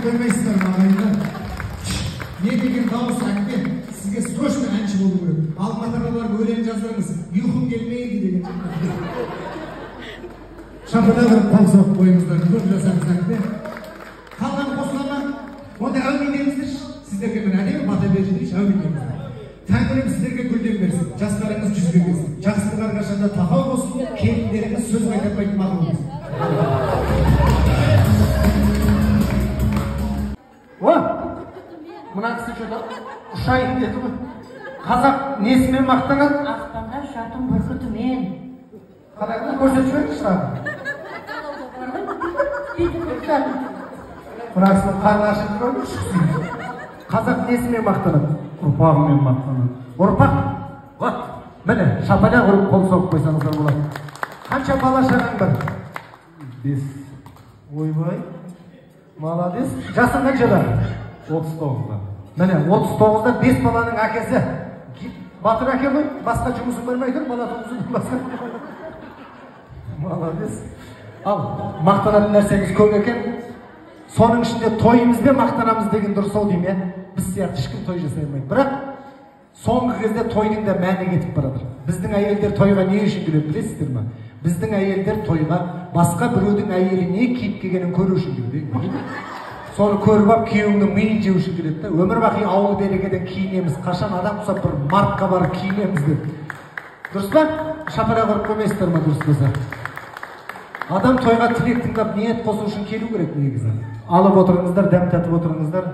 қоймайсыздар ма, ағайындар? Не деген дауыс, Әкпен, сізге срочно әнші болу керек. Алматыға барып өлең жаздырыңыз, ұйқым келмейді деген. Шапалақ ұрып қол соғып қойыңыздар, көп жасаңыз, Әкпен. Қалған қосыла ма? Онда әумин деңіздерші. Сіздерге мен әдемі бата беріп жіберейінші, әумин деңіздер. Тәңірім сіздерге гүлден берсін, жастарыңыз жүзге келсін, жақсылық әрқашанда тақау болсын, келіндеріңіз сөз қайтармайтын мақұл болсын. О, мына кісі что-то ұшайын деді ғой. Қазақ несімен мақтанады? Аспанда ұшатын бүркітімен. Қалай көрсетіп жіберіңізші тағы. Мына кісінің қарны ашып жүр ғой. Қазақ несімен мақтанады? Ұрпағымен мақтанады. Ұрпақ? Вот, міне, шапалақ ұрып қол соғып қойсаңыздар болады. Қанша бала шағаң бар? 5. Ойбай, молодец. Жасың қаншада? 39-да. Міне, 39-да 5 баланың әкесі. Батыр әке ғой, басқа жұмысың бармай тұр, бала туғызудан басқа. Молодец. Ал, мақтанатын нәрсеңіз көп екен. Соның ішінде тойымызбен мақтанамыз деген дұрыс ау деймін, иә? Біз сияқты ешкім той жасай алмайды. Бірақ соңғы кезде тойдың да мәні кетіп баратыр. Біздің әйелдер тойға не үшін келеді білесіздер ме? Біздің әйелдер тойға басқа біреудің әйелі не киіп келгенін көру үшін келеді. Соны көріп алып күйеуіңнің миын жеу үшін келеді да. Өмір бақи ауыл берекеден киінеміз, қашан адам құсап бір мартқа барып киінеміз деп. Дұрыс па? Шапалақ ұрып қоймайсыздар ма дұрыс болса? Адам тойға тілек тыңдап ниет қосу үшін келу керек негізі. Алып отырыңыздар, дәм татып отырыңыздар.